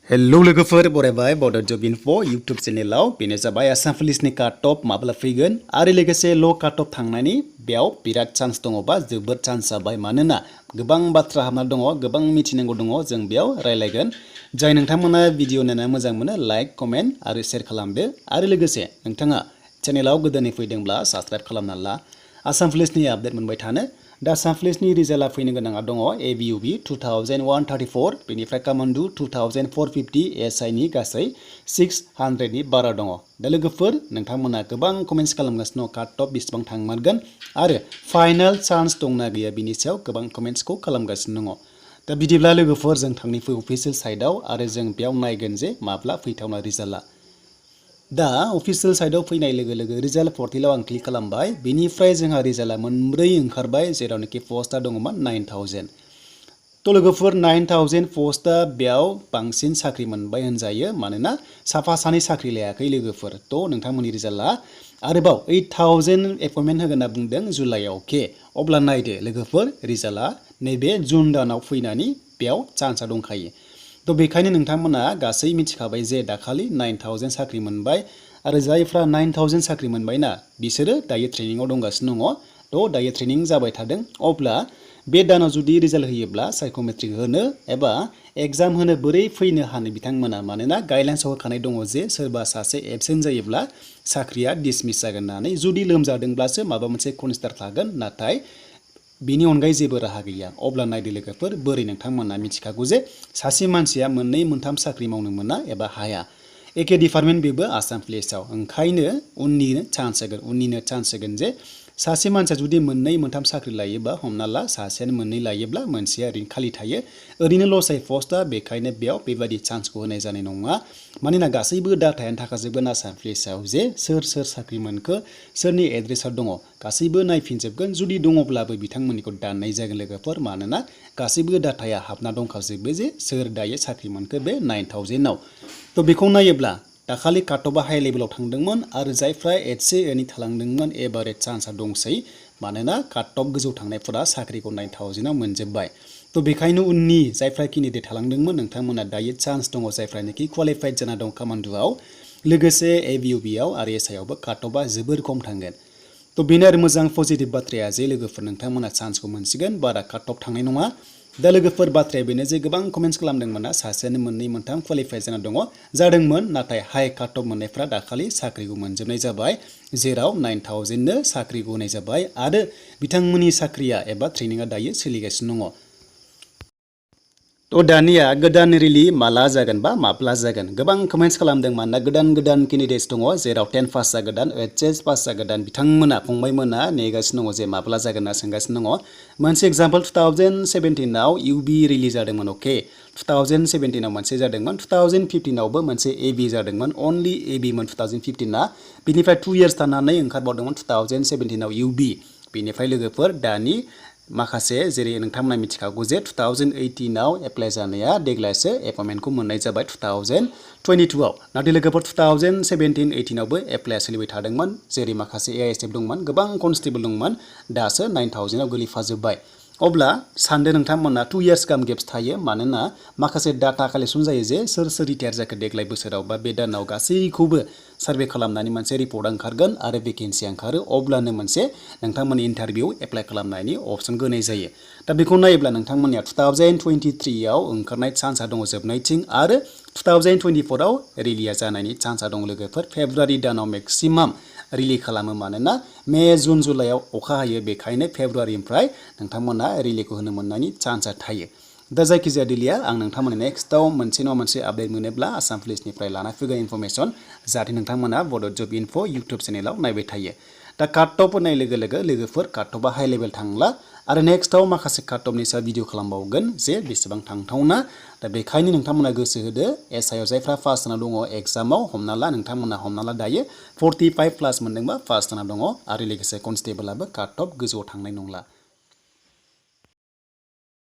Hello लोगोफोर बरायबाय बड जब info YouTube चेनेलाव बेनो जाबाय आसाम पुलिसनि काटअफ माब्ला फैगोन आरो लोगोसे ल' काटअफ थांनायनि बेयाव बिराद चान्स दङबा जोबोद चान्स जाबाय मानोना गोबां बाथ्रा हाबना दङ गोबां मिथिनांगौ दङ जों बेयाव रायलायगोन जाय नोंथांमोना भिडिअ नायना मोजां मोनो लाइक कमेन्ट आरो शेयार खालामदो आरो लोगोसे नोंथाङा चेनेलाव गोदानै फैदोंब्ला साबस्क्राइब खालामना ला आसाम पुलिसनि आपडेट मोनबाय थानो दा आसाम पुलिसनि रिजाल्टआ फैनो गोनाङा दङ एबिउबि 2134 बेनिफ्राय कमान्डो 2450 एसआइ नि गासै 600 नि बारा दङ दा लोगोफोर नोंथांमोना गोबां कमेन्ट्स खालामगासिनो काट अफ बेसेबां थांमारगोन आरो फाइनाल चान्स दंना गैया बिनि सायाव गोबां कमेन्ट्सखौ खालामगासिनो दङ दा बिदिब्ला लोगोफोर जों थांनिफै अफिसियेल साइटआव आरो जों बेयाव नायगोन जे माब्ला फैथावना रिजाल्टआ दा अफिसियेल साइटआव फैनाय लोगो लोगो रिजाल्ट पर्टेलाव आं क्लिक खालामबाय बेनिफ्राय जोंहा रिजाल्टआ मोनब्रै ओंखारबाय जेरावनोखि पस्टआ दङमोन 9000 तो लोगोफोर 9000 पस्टआ बेयाव बांसिन साख्रि मोनबाय होनजायो मानोना साफा सानै साख्रि लायाखै लोगोफोर तो नोंथांमोननि रिजाल्टआ आरोबाव 8000 एपइन्टमेन्ट होगोन होनना बुंदों जुलाइआव के अब्ला नायदो लोगोफोर रिजाल्टआ नैबे जुन दानाव फैनानै बेयाव चान्सआ दंखायो तो बेखायनो नोंथांमोना गासै मिथिखाबाय जे दाखालि 9000 साख्रि मोनबाय आरो जायफ्रा 9000 साख्रि मोनबायना बिसोरो दायो ट्रेनिंआव दंगासिनो दङ तो दायो ट्रेनिं जाबाय थादों अब्ला बे दानाव जुदि रिजाल्ट होयोब्ला साइकोमेट्रिक होनो एबा एग्जाम होनो बोरै फैनो हानो बिथांमोना मानोना गाइडलाइन्सआव होखानाय दङ जे सोरबा सासे एबसेन्ट जायोब्ला साख्रिया डिसमिस जागोन होननानै जुदि लोमजादोंब्लासो माबा मोनसे कन्सिडार थागोन नाथाय बिनि अनगायै जेबो राहा गैया अब्ला नायदो लोगोफोर बोरै नोंथांमोना मिथिखागौ जे सासे मानसिया मोननै मोनथाम साख्रि मावनो मोना एबा हाया एके डिपार्टमेन्ट बेबो आसाम पुलिसाव ओंखायनो उननिनो चान्स होगोन जे सासे मानसिया जुदि मोननै मोनथाम साख्रि लायोबा हमना ला सासेयानो मोननै लायोब्ला मोनसेया ओरैनो खालि थायो ओरैनो लस जायो पस्टआ बेखायनो बेयाव बेबायदि चान्सखौ होनाय जानाय नङा मानोना गासैबो डाटायानो थाखाजोबगोन आसाम पुलिसाव जे सोर साख्रि मोनखो सोरनि एड्रेसआ दङ गासैबो नायफिनजोबगोन जुदि दङब्लाबो बिथांमोननिखौ दाननाय जागोन लोगोफोर मानोना गासैबो डाटाया हाबना दंखाजोबो जे सोर दायो साख्रि मोनखो बे 9000 आव तो बेखौ नायोब्ला दाखालि काटअफआ हाई लेभेलाव थांदोंमोन आरो जायफ्रा एसे एनै थालांदोंमोन एभारेज चान्सआ दंसै मानोना काटअफ गोजौ थांनायफोरा साख्रिखौ 9000 आव मोनजोब्बाय तो बेखायनो उननि जायफ्रा केन्डिडेट थालांदोंमोन नोंथांमोना दायो चान्स दङ जायफ्रानोखि क्वालिफाइड जाना दं कमान्डोआव लोगोसे एबिउबिआव आरो एसआइआवबो काटअफआ जोबोर खम थांगोन तो बेनो आरो मोजां पजिटिभ बाथ्राया जे लोगोफोर नोंथांमोना चान्सखौ मोनसिगोन बारा काटअफ थांनाय नङा दा लोगोफोर बाथ्राया बेनो जे गोबां कमेन्ट्स खालामदोंमोन सासेयानो मोननै मोनथाम क्वालिफाइ जाना दङ जादोंमोन नाथाय हाई काटअफ मोननायफ्रा दाखालि साख्रिखौ मोनजोबनाय जाबाय जेराव 9000 नो साख्रिखौ होनाय जाबाय आरो बिथांमोननि साख्रिया एबा ट्रेनिंआ दायो सोलिगासिनो दङ तो दानिया गोदान रिलि माला जागोन बा माब्ला जागोन गोबां कमेन्ट्स खालामदों मानोना गोदान केन्डिडेट्स दङ जेराव 10 पास जागोदान एचएस पास जागोदान बिथांमोना फंबायमोना नेगासिनो दङ जे माब्ला जागोन होनना सोंगासिनो दङ मोनसे एग्जाम्पल 2017 आव इउबि रिलिज जादोंमोन अके 2017 आव मोनसे जादोंमोन 2015 आवबो मोनसे एबि जादोंमोन अनलि एबि मोन 2015 आ बिनिफ्राय 2 इयार्स थानानै ओंखारबावदोंमोन 2017 आव इउबि बिनिफ्राय लोगोफोर दानि माखासे जेरै नोंथांमोना मिथिखागौ जे 2018 आव एप्लाइ जानाया देग्लायसो एपइन्टमेन्टखौ मोननाय जाबाय 2022 आव नाथाय लोगोफोर 2017-18 आवबो एप्लाइआ सोलिबाय थादोंमोन जेरै माखासे एआइएसएफ दंमोन गोबां कनस्टेबल दंमोन दासो 9000 आव गोलैफाजोब्बाय अब्ला सानदो नोंथांमोना 2 इयार्स गाहाम गेप्स थायो मानोना माखासे डाटा कालेक्सन जायो जे सोर रिटायार जाखो देग्लाय बोसोराव बा बे दानाव गासैखौबो सार्भे खालामनानै मोनसे रिपर्ट ओंखारगोन आरो भेकेन्सि ओंखारो अब्लानो मोनसे नोंथांमोननि इन्टारभिउ एप्लाइ खालामनायनि अपसन होनाय जायो दा बेखौ नायोब्ला नोंथांमोननिया 2023 आव ओंखारनाय चान्सआ दङ जोबनायथिं आरो 2024 आव रिलिया जानायनि चान्सआ दं लोगोफोर फेब्रुवारि दानाव मेक्सिमाम रिलि खालामो मानोना मे जुन जुलाइआव अखा हायो बेखायनो फेब्रुवारिनिफ्राय नोंथांमोना रिलिखौ होनो मोननायनि चान्सआ थायो दा जायखिजाया दिलिया आं नोंथांमोननो नेक्स्टआव मोनसे नङा मोनसे आपडेट मोनोब्ला आसाम पुलिसनिफ्राय लाना फैगोन इनफरमेसन जाहाथे नोंथांमोना बड जब इनफो इउट्युब चेनेलाव नायबाय थायो दा काटअफ होनाय लोगो लोगो लोगोफोर काटअफआ हाई लेभेल थांला आरो नेक्स्टआव माखासे काटअफनि सायाव भिडिअ खालामबावगोन जे बेसेबां थांथावना दा बेखायनो नोंथांमोना गोसो होदो एसआइआव जायफ्रा पास जाना दङ एग्जामाव हमना ला दायो 45 प्लास मोनदोंबा पास जाना दङ आरो लोगोसे कनस्टेबलआबो काटअफ गोजौआव थांनाय नंला